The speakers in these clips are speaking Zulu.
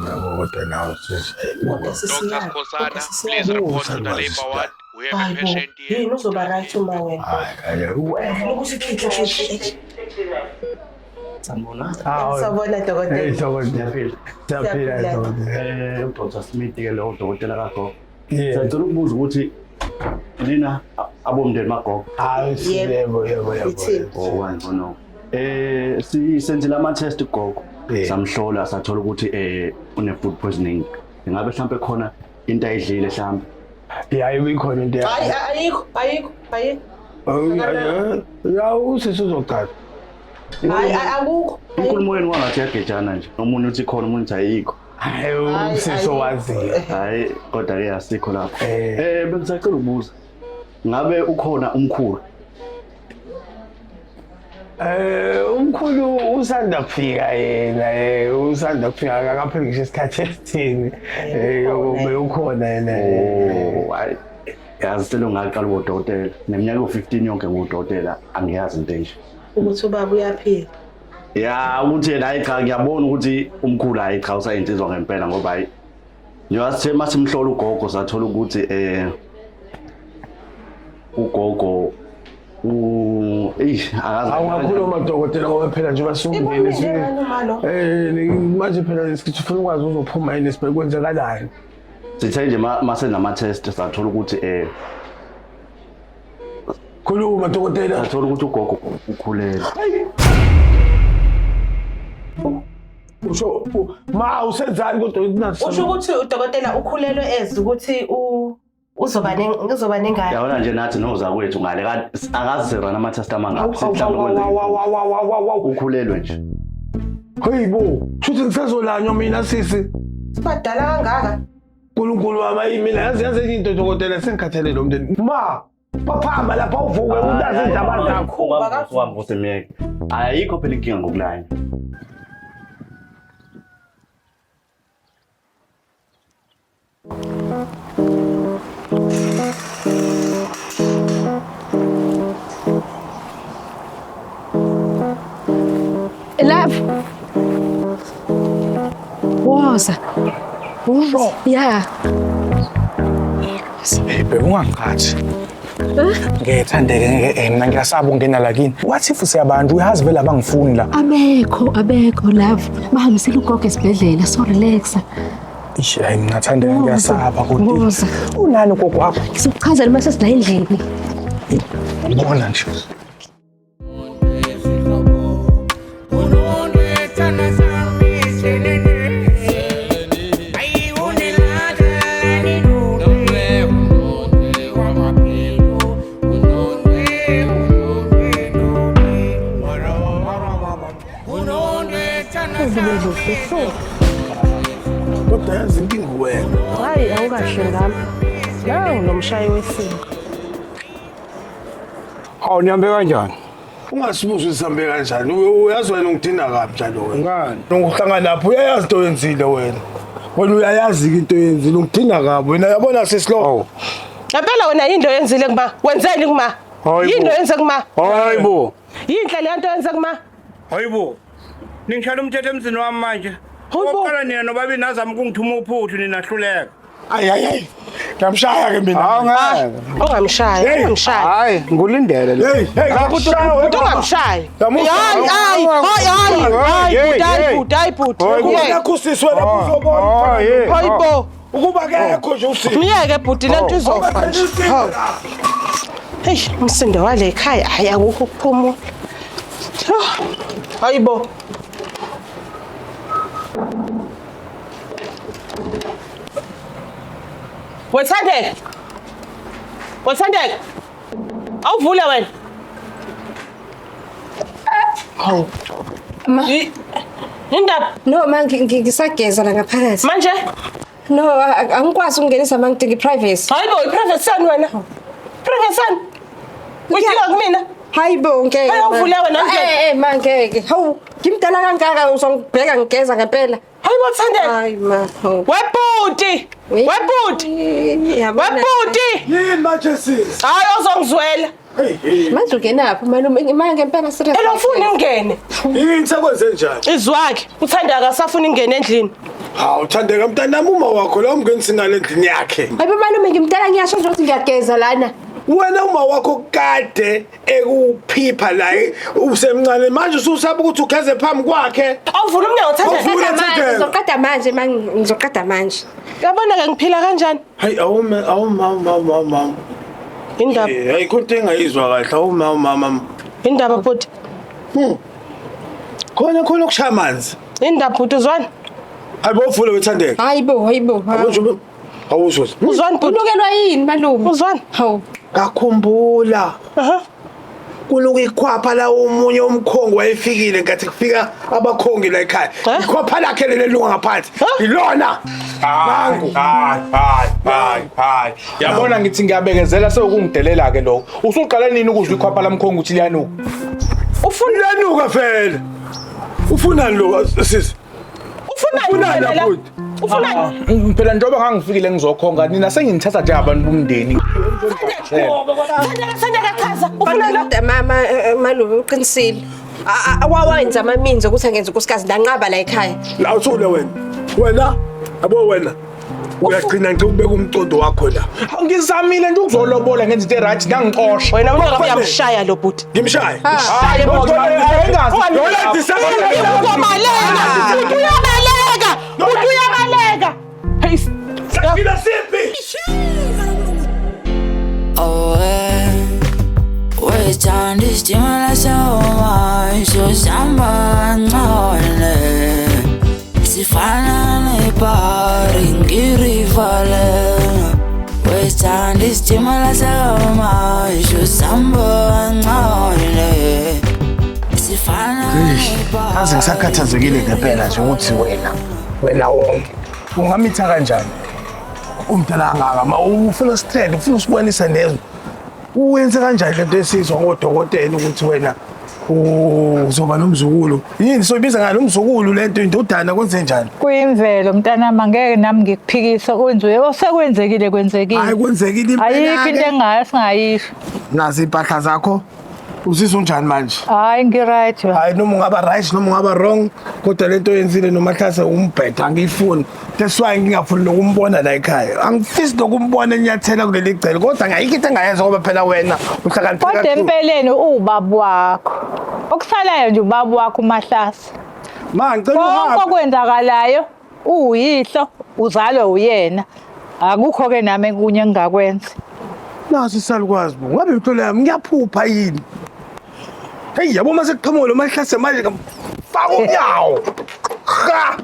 Yabo kodwa nawe sisi. Kodwa Dr. sisiyaphi? Skosana, Kodwa please sisiyaphi? report to the labor ward. We have a Hayi bo, patient here. yini uzoba right uma wena? Hayi kale. Ufuna ukuthi hli hli hli. Sanibona. Sawubona Hey dokotela. dokotela. Siyaphila. Siyaphila Siyaphila. dokotela. UDr Smith ke lo udokotela kagogo. Yeah. Siyacela ukubuza ukuthi nina abomndeni magogo. Hayi yebo yebo yebo. Ithini? Oh wangcono. Senzile ama test gogo. Yeah. Samhlola sathola ukuthi une food poisoning. Ingabe mhlambe khona into ayidlile mhlambe. Ya ikhona into Hayi yakho. ayikho, ayikho, ayikho. Ya usisi uzochaza. Hayi akukho. Inkulumo yenu wangathi yagejana nje. Omunye uthi khona omunye uthi ayikho. Hayi usisi owaziyo. Hayi kodwa ke asikho lapho. Eh. Bengisacela ukubuza. Ngabe ukhona umkhulu? Umkhulu usanda kufika yena usanda kufika akakapheli ngisho isikhathi esithini. Ukhona yena. Oh, hayi. Yazi selo ngaqala ubudokotela. Neminyaka ewu-15 yonke ngudokotela angiyazi into enje. Ukuthi ubaba uyaphila. Ya ukuthi yena hayi cha ngiyabona ukuthi umkhulu hayi cha usayinsizwa ngempela ngoba hayi njengoba sithe masimhlola ugogo sathola ukuthi ugogo u eish akazi Awungakhuluma dokotela ngoba phela njengoba sungene Ibonile ngani uma lo? Manje phela isithi ufuna ukwazi uzophuma yini sibheke kwenzakalani. Sithe nje masenza ama test sathola ukuthi Khuluma dokotela. Sathola ukuthi ugogo ukhulelwe. Usho ma usenzani kodwa nathi Usho ukuthi udokotela ukhulelwe ezi ukuthi uzoba uzoba nengane. Yabona nje nathi nozakwethu ngale akazi sirana ama test amangaphi sihlamba kwenzeka. Ukhulelwe nje. Hey bo, shuthi ngisazolanywa mina sisi. Sibadala kangaka. uNkulunkulu wami mina yazi yazi enye into dokotela sengikhathele lo mndeni. Ma, baphamba lapha uvuke utazi indaba zakho. Ungamvusi myeke. Ayikho phela inkinga ngokulanya. Love. Woza. Usho. Yeah. Hey babe ungangiqhathi. Ngiyethandeke ngeke mina ngiyasaba ukungena la kini. What if siyabantu uyazi vele abangifuni la. Abekho, abekho love. Bahambisile ugogo esibhedlela so relaxa. Ish hayi mina thandeka ngiyasaba kodwa. Woza. Unani ugogo wakho? Ngizokuchazela uma sesila endlini. Ubona nje. Kodwa yazi inkinga wena. Hayi awukahle ngami. Nangu nomshayi wesimo. Hawu nihambe kanjani? Ungasibuzi sihambe kanjani? Uyazi wena ungidina kabi njalo wena. Ngani? Ngokuhlangana lapho uyayazi into oyenzile wena. Wena uyayazi into oyenzile ungidina kabi wena yabona sesilo. Ngempela wena yini oyenzile kuma? Wenzeni kuma? Yini oyenze kuma? Hayibo. Yinhle le nto oyenze kuma? Hayibo. Ningishaya umthetho emzini wami manje. Hayibo. Oqala nina nobabili nazama ukungithuma uphuthu ninahluleka. Ay ay ay. Ngiyamshaya ke mina. Hawu ngeke. Ongamshaya, ongamshaya. Hayi, ngulindele le. Hey, hey, ngakushaya Umuntu ongamshayi. Hayi, hayi, hayi, hayi, hayi, bhuti, hayi bhuti, hayi bhuti. Nakho sisi wena uzobona. Hayibo. Ukuba kekho nje usisi. Myeke bhuti lento izofa nje. Hawu. Hey, umsindo wale ekhaya hayi akukho ukuphumula. Hayibo. Wethandeka. Wethandeka. Awuvule wena. Hawu. Ma. Indaba. No ma ngisageza la ngaphakathi. Manje? No, angikwazi ukungenisa ma ngidinga i-privacy. Hayibo, i-privacy sani wena? Privacy sani? Uyidinga kumina? Hayibo ngeke. Hayi, awuvule wena, ngeke. Ma ngeke. Hawu, ngimdala kangaka uzongibheka ngigeza ngempela. Hayibo Thandeka. Hayi ma. Webhuti. Webhuti. Webhuti. Yini manje sisi? Hayi ozongizwela. Manje ungenaphi malume? Ma ngempela serious. Elo ufuna ingene. Yini sekwenze njani? Izwakhe. Uthandeka akasafuna ingene endlini. Hawu Thandeka mntanami uma wakho la umngenisi ngale ndlini yakhe. Hayibo malume ngimdala ngiyasho nje ukuthi ngiyageza lana. Wena uma wakho kade ekuphipha la usemncane manje ususaba ukuthi ugeze phambi kwakhe. Awuvula umnyango Thandeka. Awuvula Thandeka. Ngizoqeda manje man ngizoqeda manje. Yabona ke ngiphila kanjani? Hayi awume awumama mama mama. Indaba. Hayi khonto engayizwa kahle awumama mama. Indaba bhuti. Khona khona okushaya amanzi. Indaba bhuti uzwani? Hayi bo uvule wethandeka. Hayibo hayibo. Awuzwe awuzwe. Uzwani bhuti? Unukelwa yini malume? Uzwani? Hawu. Ngakhumbula. Aha. Kunuka ikhwapha la omunye umkhongi wayefikile ngathi kufika abakhongi la ekhaya. Ikhwapha lakhe leli lunga ngaphansi. Ilona. Nangu. Hayi hayi hayi hayi. Yabona ngithi ngiyabekezela sewukungidelela ke lokho. Usuqale nini ukuzwa ikhwapha lamkhongi ukuthi liyanuka? Ufuna liyanuka vele. Ufunani lo sisi? Ufunani Ufunani wena la? bhuti? Ufunani? Phela njengoba ngangifikile ngizokhonga nina senginithatha njengabantu bomndeni. Thandeka Thandeka chaza. Ufunani la? Kodwa mama malume uqinisile. Wawenza amaminzi ukuthi angenze unkosikazi ndanqaba la ekhaya. La uthule wena. Wena abo wena. Uyagcina nje ukubeka umcondo wakho la. Ngizamile nje ukuzolobola ngenza into eright nangixosha. Wena unyaka uyamshaya lo bhuti. Ngimshaye. Hayi bo, engazi. Uyabaleka! Uthi uyabaleka! Uthi uyabaleka! Hey, Sakila siphi? Oh, wethanda isitimela sawomasho sihamba kancane sifana nebhari ngirivale wethanda isitimela sawomasho sihamba kancane sifana nebhari Aze ngisakhathazekile ngempela nje ukuthi wena wena wonke ungamitha kanjani? Umdala kangaka ma ufuna strength ufuna usibonisa nezwe. Uwenze kanjani lento esizwa ngodokotela ukuthi wena uzoba nomzukulu? Yini soyibiza ngalo umzukulu lento indodana kwenze njani? Kuyimvelo mntanami angeke nami ngikuphikise kwenziwe osekwenzekile kwenzekile. Hayi kwenzekile impela. Ayikho into engayo singayisho. Nazi impahla zakho. Uzizwa unjani manje? Hayi ngi-right. Hayi noma ungaba right noma ungaba wrong kodwa lento oyenzile noMahlase umbhedo angiyifuni. That's why ngingafuni nokumbona la ekhaya. Angifisi nokumbona enyathela kuleli gcele kodwa ngayikho into engayenza ngoba phela wena uhlakaniphe Kodwa kakhulu. empeleni uwubaba wakho. Okusalayo nje ubaba wakho uMahlase. Ma ngicela Konke uhambe. okwenzakalayo uwuyihlo uzalwe uyena. Akukho ke nami okunye engingakwenza. Naso isalukwazi bo. Ngabe impilo yami ngiyaphupha yini? Hey yabo mase kuqhamuka lo Mahlase manje ngamfaka unyawo. Ha!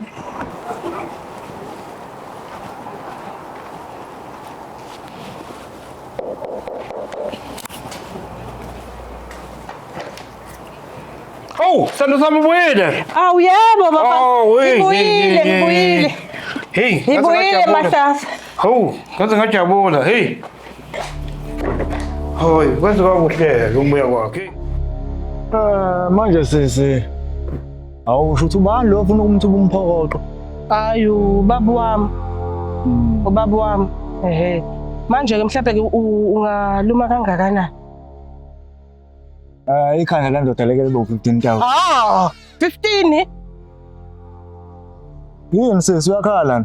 Hawu, sithando sami ubuyile. Awu yebo baba. Oh, hey, Ngibuyile hey, hey, ngibuyile. Hey, ngaze Ngibuyile ngajabula. Mahlase. Hawu, ngaze ngajabula. Hey. Hayi, kwaze kwakuhle ukubuya kwakhe. Manje sisi awusho ukuthi ubani lo ofuna ukumthuba umphokoqo? Ayu, ubaba wami. Ubaba wami. Ehhe. Manje ke mhlawumbe ke ungaluma kangakanani? Ikhanda la ndoda leke libe u-15,000. Ah, 15? Yini sisi uyakhala?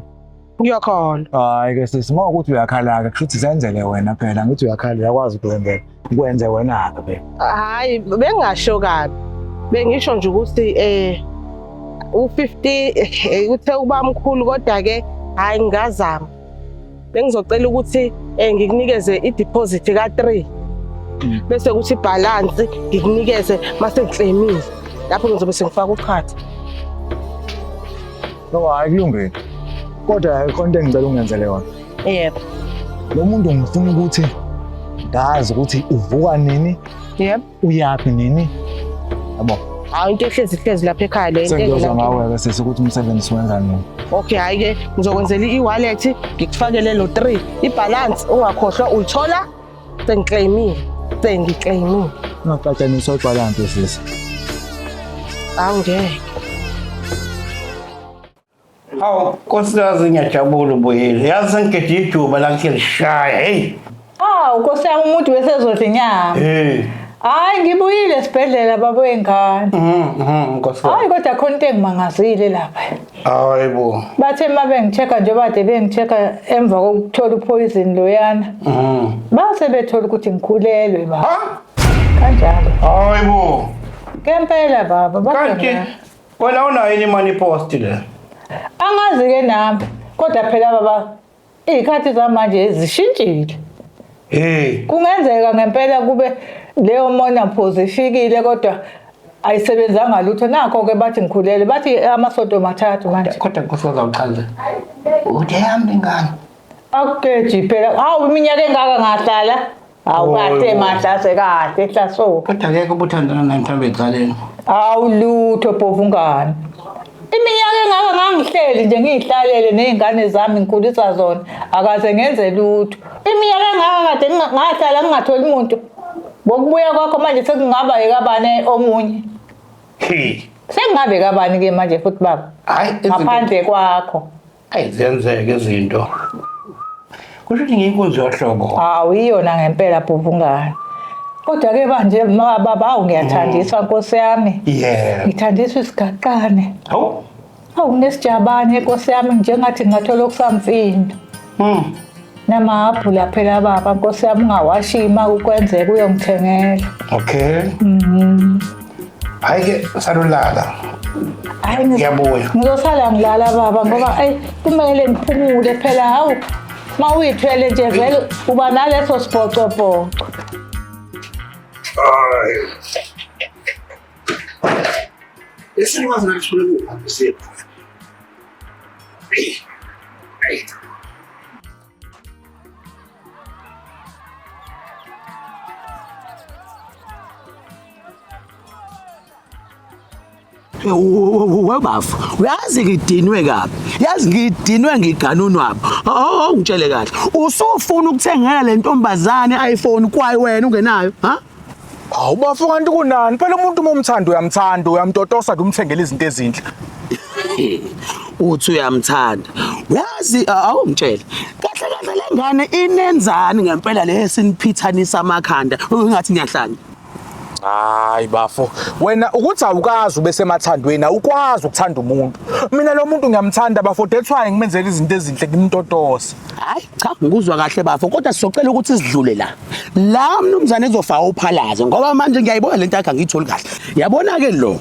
Ngiyakhala. Hayi ke sisi uma ukuthi uyakhala ke kusho ukuthi zenzele wena phela ngithi uyakhala uyakwazi ukwenzela. Kwenze wena ke phela. Hayi, bengasho kabi. Bengisho nje ukuthi u50 uthe uba mkhulu kodwa ke hayi ngingazama. Bengizocela ukuthi ngikunikeze i-deposit ka3. Bese kuthi ibalance ngikunikeze mase ngiclaimile. Lapho ngizobe sengifaka uchatha. No hayi kulungile. Kodwa khona into engicela ungenzele yona. Yebo. Lo muntu ngifuna ukuthi ngazi ukuthi uvuka nini, Yebo. uyaphi nini. Yabo. Hayi into ehlezi hlezi lapha ekhaya le into Sengiyozwa engena. ngawe ke sisi ukuthi umsebenzi wenza nini. Okay hayi ke ngizokwenzela i-wallet ngikufakele lo 3. I-balance ungakhohlwa uyithola sengiclaimile. Sengiclaimile. Ungaxatshaniswa ibhalansi sisi. Awungeke. Hawu, nkosikazi ngiyajabula ubuyile. Yazi sengigeje ijuba la ngilishaya. Hey. Awu Nkosi yami umuntu besezodla inyama. Hey. Hayi ngibuyile esibhedlela baba wengane. Nkosikazi. Hayi kodwa khona into engimangazile lapha. Hayi bo. Bathe uma bengi-check-a nje bade bengi-check-a emva kokuthola upoison loyana. Base bethola ukuthi ngikhulelwe baba. Ha? Kanjalo. Hayi bo. Ngempela baba bathe Kanti mina- wena unayo yini imali post le? Angazi-ke nami kodwa phela baba iy'khathi zamanje zishintshile. Hey. Kungenzeka ngempela kube leyo menopause ifikile kodwa ayisebenzanga lutho nakho-ke bathi ngikhulelwe bathi amasonto mathathu manje. Kodwa nkosikazi awuchaze. Uthi yami ingane. Akugeji phela hawu iminyaka engaka ngahlala hawu kahle mahlase kahle hlaso. Kodwa akekho ubuthandana naye mhlawumbe ecaleni. Hawu lutho bhovungane. Iminyaka engaka ngangihleli nje ngiyihlalele ney'ngane zami ngikhulisa zona akaze ngenze lutho. Iminyaka engaka kade ngahlala ngingatholi muntu. Ngokubuya kwakho manje sekungaba ekabani omunye. Hey. Sekungabe kabani ke manje futhi baba? Hayi izinto Ngaphandle kwakho. hayi ziyenzeka izinto. Kusho ukuthi ngiyinkunzi yohlobo. Hawu iyona ngempela bhovungane. Kodwa ke manje baba awu ngiyathandiswa Nkosi yami. Yeah. Ngithandiswa isigaqane. Hawu. Awu kunesijabane Nkosi yami njengathi ngingathola okusamfino. Namahhabhula phela baba Nkosi yami ungawashima ukwenzeka uyongithengela. Okay. Hayi ke salulala. Hayi Ngiyabuya. Ngizosala ngilala baba ngoba ayi kumele ngiphumule phela hawu uma uyithwele nje vele uba naleso sibhocobhoco. Hayi. Isilwazi nalithole kuhambisile. Hey. Hey. Webafu, uyazi ngidinwe kabi. Yazi ngidinwe ngiganunwabo. Oh, ngitshele kahle. Usufuna ukuthengela le ntombazane iPhone kwayi wena ungenayo, ha? Hawu bafo kanti kunani? Phela umuntu uma umthanda uyamthanda, uyamtotosa nje umthengele izinto ezinhle. Uthi uyamthanda. Uyazi awungitshele. Kahle kahle le ngane inenzani ngempela le siniphithanisa amakhanda ungathi niyahlanya. Hayi bafo, wena ukuthi awukazi ube semathandweni, awukwazi ukuthanda umuntu. Mina lo muntu ngiyamthanda bafo, that's why ngimenzela izinto ezinhle ngimtotose. Hayi cha ngikuzwa kahle bafo kodwa sizocela ukuthi sidlule la. La mnumzane ezofaka uphalaze ngoba manje ngiyayibona lento yakhe angiyitholi kahle. Yabona ke lo.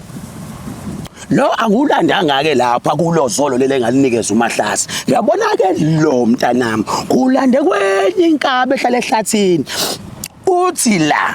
Lo angulandanga ke lapha kulozolo lele engalinikeza uMahlasi. Yabona ke lo mntanami kulande kwenye inkabi ehlala ehlathini. Uthi la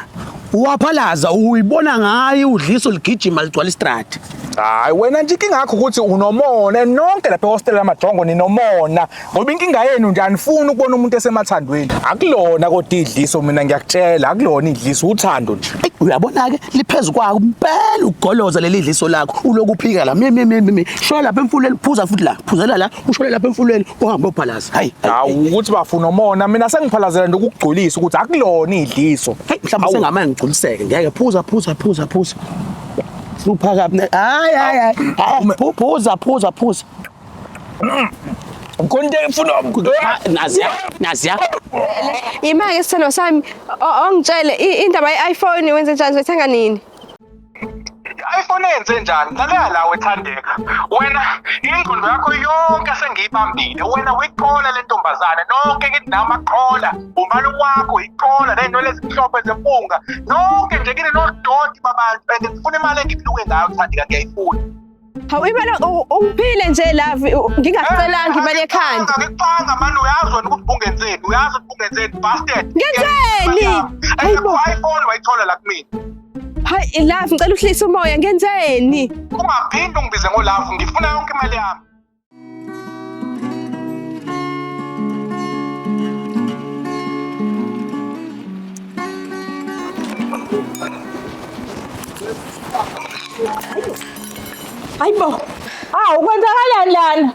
waphalaza uyibona ngayo udliso ligijima ligcwala istrati. Hayi wena nje inkinga yakho ukuthi unomona nonke lapha ehostel lamajongo ninomona ngoba inkinga yenu nje anifuni ukubona umuntu esemathandweni. Akulona kodwa idliso mina ngiyakutshela akulona idliso uthando nje. Eyi, uyabona ke liphezu kwako impela ugoloza leli dliso lakho uloku uphika la mi mi mi mi shona lapha emfuleni phuza futhi la phuzela la ushone lapha emfuleni uhambe uphalaza. Hayi Hawu ukuthi bafuna umona mina sengiphalazela nje ukugculisa ukuthi akulona idliso. Hey mhlawumbe sengamane ngigculiseke ngeke phuza phuza phuza phuza. Hlupha kabi. Hayi hayi hayi. Phuza phuza phuza. Khona into efuna Naziya naziya. Ima-ke sithandwa sami ongitshele indaba ye-iPhone wenze njani uzoyithenga nini? iPhone yenze njani? Lalela la wethandeka. Wena ingqondo yakho yonke sengiyibambile. Wena uyiqola le ntombazane nonke ngithi namaqola. Umalume wakho iqola ney'nwele ezimhlophe zempunga. Nonke nje kini nodoti babantu and ngifuna imali engikunuke ngayo Thandeka ngiyayifuna. Hawu imali ungiphile nje love ngingakucelanga imali yekhanda. Ngikupanga mani uyazi wena ukuthi ungenzeni, uyazi ukuthi ungenzeni bastard. Ngenzeni? Hayibo iPhone wayithola la kumina. Hayi love ngicela uhlise umoya ngenzeni? Ungaphinde ungibize ngolove ngifuna yonke imali yami. Hayibo. Hawu kwenzakalani lana?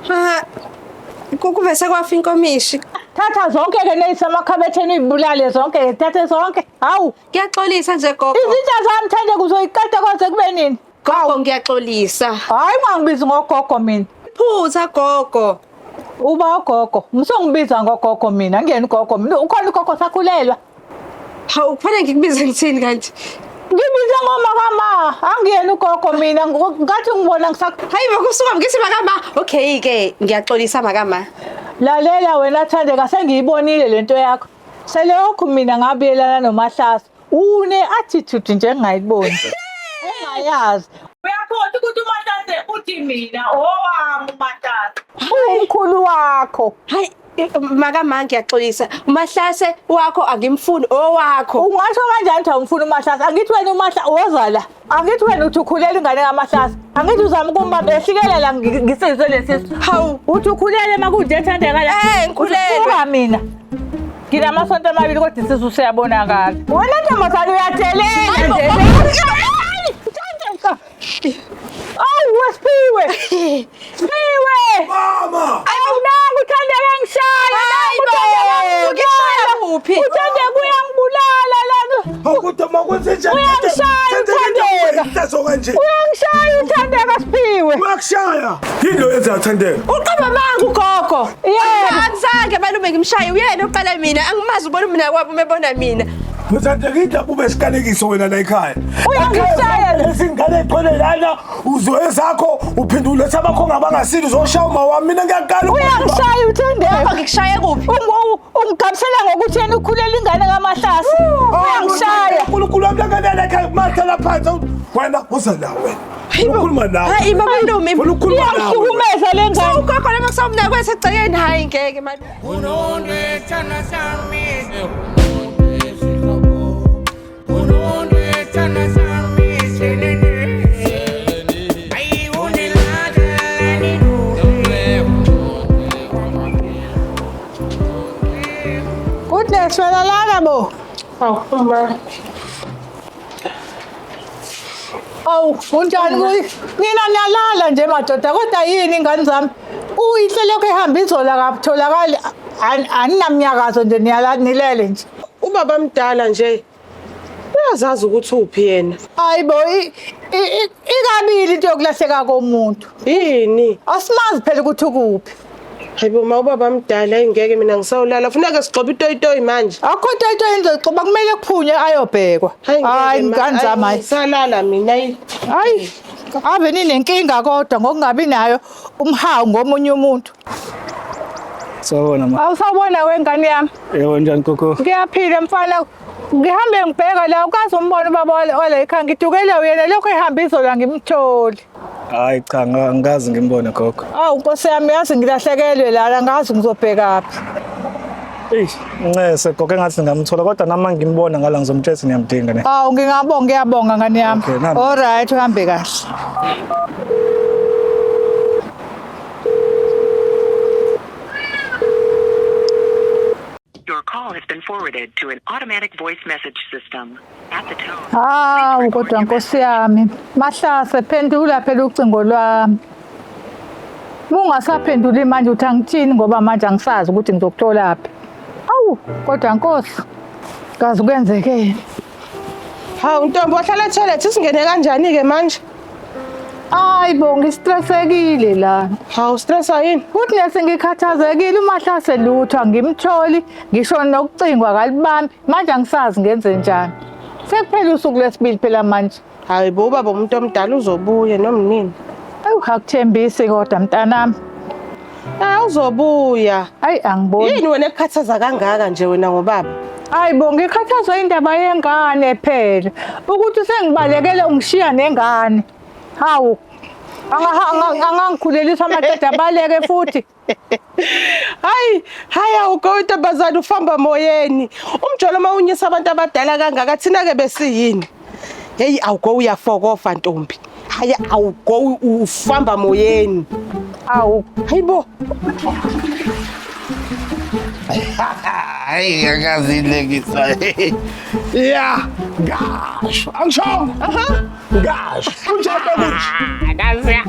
Ha kuvese kwafa inkomishi. Thatha zonke ke nezisemakhabetheni uyibulale zonke ke thathe zonke. Hawu Ngiyaxolisa nje gogo. izinja zami Thandeka uzoyiqeda koze kube nini? Gogo ngiyaxolisa. Hayi ungangibizi ngogogo mina. Phutha gogo. Uba ugogo, musongibiza ngogogo mina, ngiyena ugogo mina. Ukhona ugogo sakhulelwa. Hawu kufanele ngikubize ngithini kanti? Ngibize ngoma kama, angiyena ugogo mina, ngathi ngibona ngisak Hayi makusuka ngithi makama. Okay ke ngiyaxolisa makama. Lalela wena Thandeka sengiyibonile lento yakho. Selokhu mina ngabuyelana noMahlase, une attitude nje engingayiboni. Engayazi. Uyakhohlwa ukuthi uMahlase uthi mina owami uMahlase. Uwumkhulu wakho. Hayi makama ngiyaxolisa. UMahlase wakho angimfuni owakho. Ungasho kanjani ukuthi awumfuni uMahlase? Angithi wena uMahla woza la. Angithi wena uthi ukhulele ingane kaMahlase. Angithi uzama ukumbamba ehlikela la ngisizwe lesisu. Hawu. Uthi ukhulele makunje Thandeka la. Eh ngikhulelwe. Usuka mina. Nginamasonto amabili kodwa isisu siyabonakala. Wena ntombazane uyadelela nje. Awu wesiphiwe. Siphiwe. Mama! Awu nangu uThandeka ngishaya. Hayi bo, ngikushaya kuphi? Uthandeka uyangibulala lana. Kodwa makwenze njani? Uyangishaya uThandeka. Inhlazo kanje. Uyangishaya uThandeka Siphiwe. Uyakushaya. Yini lo yenza Thandeka? Uqamba amanga ugogo. Yebo. Angizange malume ngimshaye uyena oqala mina angimazi ubona mina kwabo umebona mina. Uthandeka indaba ube isiqalekiso wena la ekhaya. Uyangishaya lo. Izingane egcwele lana uzwe ezakho uphinde ulethe abakho ngabangasile uzoshaya uma wami mina ngiyaqala. Uyangishaya uThandeka. Gogo ngikushaye kuphi? Ungigabisela ngokuthi yena ukhulela ingane kaMahlase. Uyangishaya. uNkulunkulu wami langanela ekhaya mahlala phansi. Wena uza la wena. Ukhuluma nawe. Hayi malume. Ufuna ukukhuluma nawe. Iyangihlukumeza le ngane. Ugogo noma kusawumna kwethu egcekeni hayi ngeke malume. Goodness wena lana bo. Awu ma. Awu kunjani kuyi? Nina niyalala nje madoda kodwa yini ingane zami? Uyihle lokho ehamba izola akatholakali aninamnyakazo nje niyala nilele nje. Ubaba mdala nje uyazazi ukuthi uphi yena. Hayi bo ikabili into yokulahleka komuntu. Yini? Asimazi phela ukuthi ukuphi. Hayibo ma ubaba mdala ingeke mina ngisawulala. Funeka sigxobe itoyitoyi manje. Akho nto itoyi kumele kuphunywe ayobhekwa. Hayi ngane zami hayi. Ngisalala mina ayi. Hayi ave ninenkinga kodwa ngokungabi nayo umhawu ngomunye umuntu. Sawubona ma. Awusawubona wengane yami. Yebo njani gogo? Ngiyaphila mfana. Ngihambe ngibheka la ukaze umbone ubaba wala ekhaya ngidukele uyena lokho ehamba izola ngimtholi. Hayi cha angikaze ngimbone gogo. Awu Nkosi yami yazi ngilahlekelwe lana ngazi ngizobhekaphi. Eish, ncese gogo engathi ngingamthola kodwa nami ngimbona ngala ngizomtshela ukuthi ngiyamdinga ne. Awu ngingabonga ngiyabonga ngane yami. Okay, nami. All right uhambe kahle. Your call has been forwarded to an automatic voice message system. At the tone, Hawu kodwa Nkosi yami, Mahlase phendula phela ucingo lwami. Bungasaphenduli manje uthi angithini ngoba manje angisazi ukuthi ngizokutholaphi. Awu kodwa Nkosi, kazi kwenzekeni. Hawu ntombi wahlala etoilet singene kanjani ke manje? Hayi bo ngistressekile la. Hawu stressa yini? Goodness ngikhathazekile uMahlase lutho angimtholi ngisho nokucingwa kalibambi manje angisazi ngenze njani. Sekuphela usuku lwesibili phela manje. Hayi bo ubaba umuntu omdala uzobuya noma nini. Awu akuthembisi kodwa mntanami. Ah uzobuya. Hayi angiboni. Yini wena ekukhathaza kangaka nje wena ngobaba? Hayi bo ngikhathazwa indaba yengane phela. Ukuthi sengibalekele ungishiya nengane. Hawu. Angangikhulelisa amaqeda abaleke futhi. Hayi, hayi awugo intombazane ufamba moyeni. Umjolo mawunyisa abantu abadala kangaka thina ke besiyini? Hey awugo uyafokofa ntombi. Hayi awugo ufamba moyeni. Awu, hayibo. Hayi akazilekisa. Ya, ngasho. Angishongo. Aha. Ngasho. Kunjani bekunje? Akazi. Eh,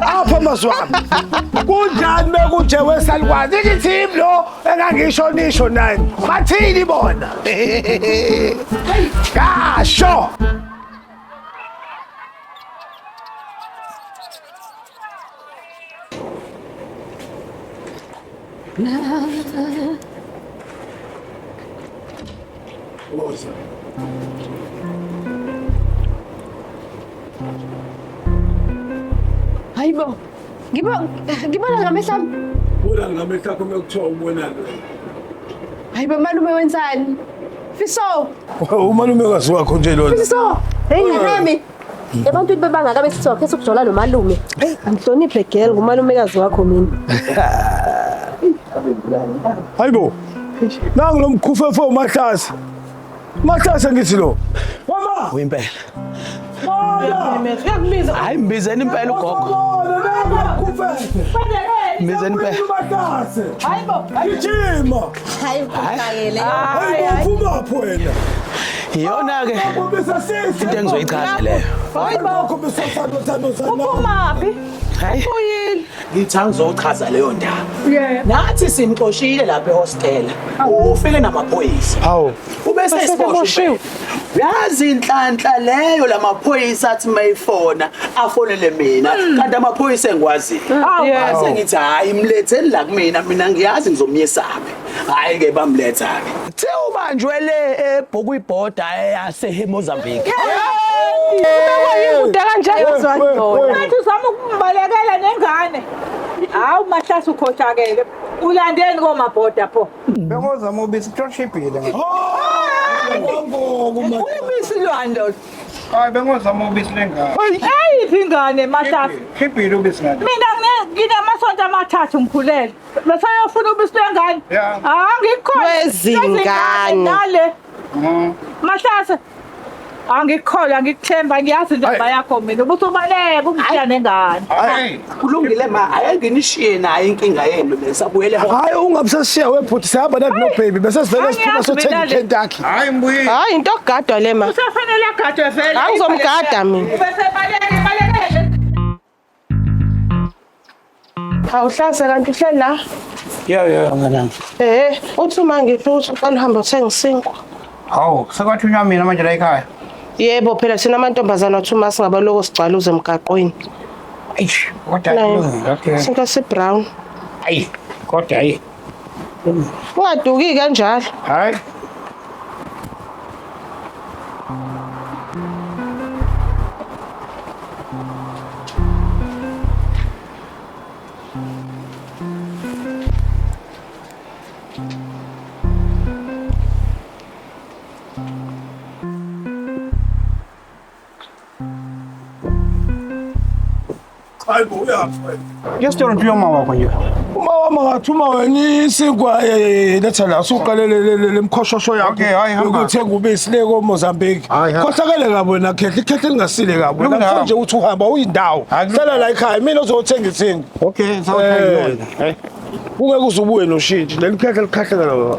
apha amazwi ami. Kunjani bekunje wesalukwazi? Ithi lo engangisho nisho nani. Bathini bona? Ngasho. Woza. Hayibo. Ngibona ngamehlo ami. Ubona ngamehlo akho uma kuthiwa ubonani wena. Hayibo malume wenzani? Fiso. Umalumekazi wakho nje lona. Fiso. Hey ngane Ebantwini bebangaka besithi wakhetha ukujola nomalume. Angihloniphe girl ngumalumekazi wakho mina. Hayibo. Nangu lo mkhufefo uMahlase. Mahlase ngithi lo. Mama. Uyimpela. Uyakubiza. Hayi mbizeni impela ugogo. Mbizeni impela. Mahlase. Hayibo. Gijima. Hayi ukhohlakele. Hayibo uphumaphi wena? Iyona ke into engizoyichaza leyo. Uphumaphi? Hayi. Uyini? Ngithi angizochaza leyo ndaba. Yeah. Nathi simxoshile lapha ehostela. Ufike namaphoyisa. Hawu. Ubese esiboshiwe. Yazi inhlanhla leyo lamaphoyisa athi mayifona afonele mina kanti amaphoyisa engikwaziyo. Yeah. Ngase ngithi hayi mletheni la kumina mina ngiyazi ngizomyesaphi. Hayi ke bamletha ke. Kuthe ubanjwe le ebhuku ibhoda yase Mozambique. Kude kanje Ngathi uzama ukumbalekela nengane. Hawu Mahlase ukhohlakele. Ulandeni komabhoda pho? Bengozama ubisi kushibhile. Ubisi lwani lolu? Hayi bengozama ubisi lengane. Eyiphi ingane Mahlase? Shibhile ubisi ngane. Mina nginamasonto amathathu ngikhulele. Bese uyofuna ubisi lwengane? Yeah. Ah ngikukholwa. Lwezingane. Nale. Mahlase. Angikukholwa ngikuthemba ngiyazi indaba yakho mina. Ubusubaleka ungishiya nengane. Hayi. Kulungile ma ayenginishiye naye inkinga yenu lesabuyele Hayi ungabusashiya webhuti sihamba nathi no baby bese sivele siphuma Angiyazi sothenga mina le. iKentucky. Hayi mbuyile. Hayi into okugadwa le ma. Usafanele agadwe vele. Angizomgada mina. Bese baleke baleke. Awuhlase kanti uhleli la. Yeah yeah ngane. Uthi uma ngithi uthi uqala uhambe uthenga isinkwa. Hawu sekwathunywa mina manje la ekhaya. Yebo phela thina amantombazana athi uma singabaloko sigcwaluze emgaqweni. Eish kodwa Nayo. kulungile okay. Isinkwa si-brown. Ayi kodwa ayi. Ungaduki kanjalo. Hayi. Hayibo uyaphi wena? Ngesitolo nje uma wakho nje. Uma wami ngathuma wena isinkwa letha la usuqale lemkhoshosho yakho Okay, hayi, hamba. yokuthenga ubisi le koMozambique. Hayi, hamba. Khohlakele kabi wena khehle ikhehle lingasile kabi. Wena Kulungile, ngifuna nje ukuthi uhamba uyindawo. Hayi, Hlala la ekhaya mina ozothenga isinkwa. Okay sawuthenga yona. Hey. Ungeke uze ubuye noshintshi leli khehle likhahlela la.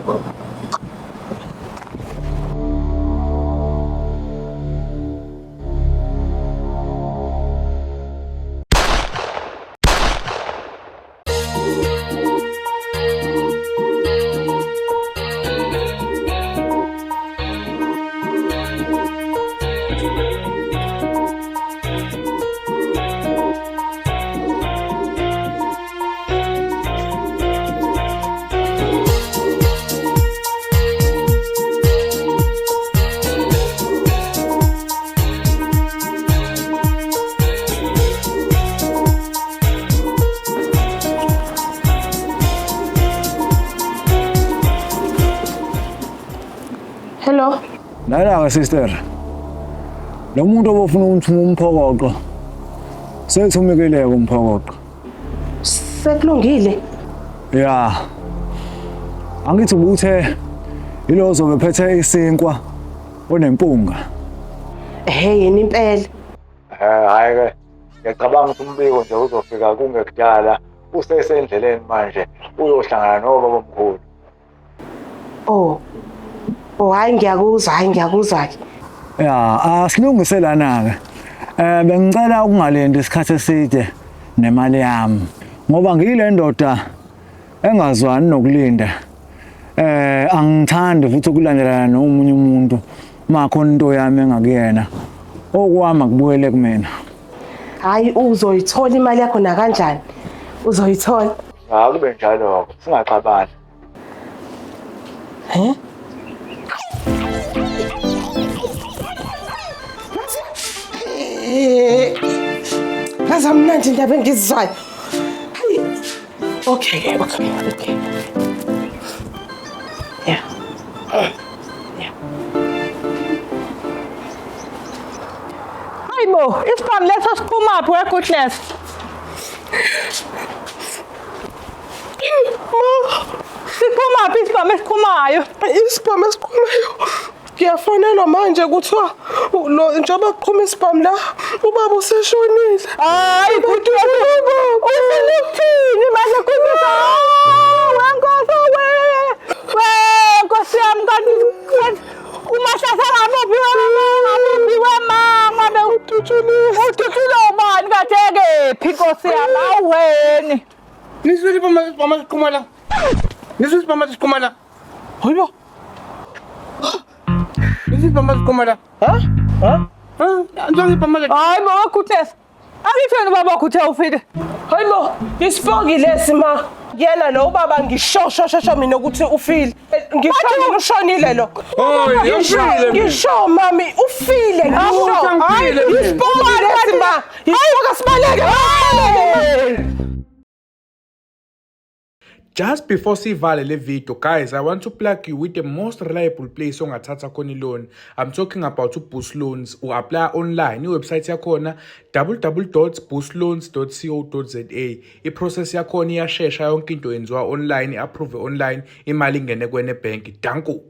Hello. Lala-ke sister. Lo muntu obofuna ukuthuma umphokoqo sethumekile-ke umphokoqo. Sekulungile. Ya. Angithi ubuthe yilo ozobe phethe isinkwa onempunga. Ehhe yini impela. Hhayi ke ngiyacabanga ukuthi umbiko nje uzofika kungekudala usesendleleni manje uyohlangana nobaba omkhulu. Oh. Oh hayi ngiyakuzwa, hayi ngiyakuzwa ke. Ya, asilungise lana-ke. Bengicela ukungalindi isikhathi eside nemali yami ngoba ngiyile ndoda engazwani nokulinda. Angithandi futhi ukulandelana nomunye umuntu uma khona into yami engakuyena. Okwami akubuyele kumina. Hayi uzoyithola imali yakho nakanjani? Uzoyithola. Akube njalo-ke singaxabani. He? Ngaze mnandi indaba engizizwayo. Hayi. Okay, okay, okay. Yeah. Yeah. Hayi bo, isibhamu leso siphumaphi we goodness? Siphumaphi isibhamu esiqhumayo? Isibhamu esiqhumayo. Ngiyafonelwa manje kuthiwa lo njengoba kuqhuma isibhamu la ubaba useshonile. Hayi goodness. Ufile ukuthini manje goodness? Wenkosi we. We Nkosi yami kanti uMahlase ngamuphi ngamuphi wemama bewudutshuliwe. Udutshulwe ubani kade kephi Nkosi yami aweni. Niswele mama siqhuma la. Niswele mama siqhuma la. Hayibo. Niswele mama siqhuma la. Ha? Ha? Hayi bo goodness. Angithi wena ubaba wakho uthe ufile. Hayibo, isipoki lesi ma. Yena lo ubaba ngisho sho sho sho mina ukuthi ufile. Ngisho mina ushonile lo. Hayi, Ngisho mami ufile ngisho. Hayi, Isipoki lesi ma. Isipoki sibaleke, sibaleke ma. Just before sivale le video, guys, I want to plug you with the most reliable place ongathatha khona i-loan. I'm talking about uBoost Loans. U-apply online. I-website yakhona www.boostloans.co.za. I-process yakhona iyashesha, yonke into yenziwa online, i-approve online, imali ingene kwena ebhenki. Danko.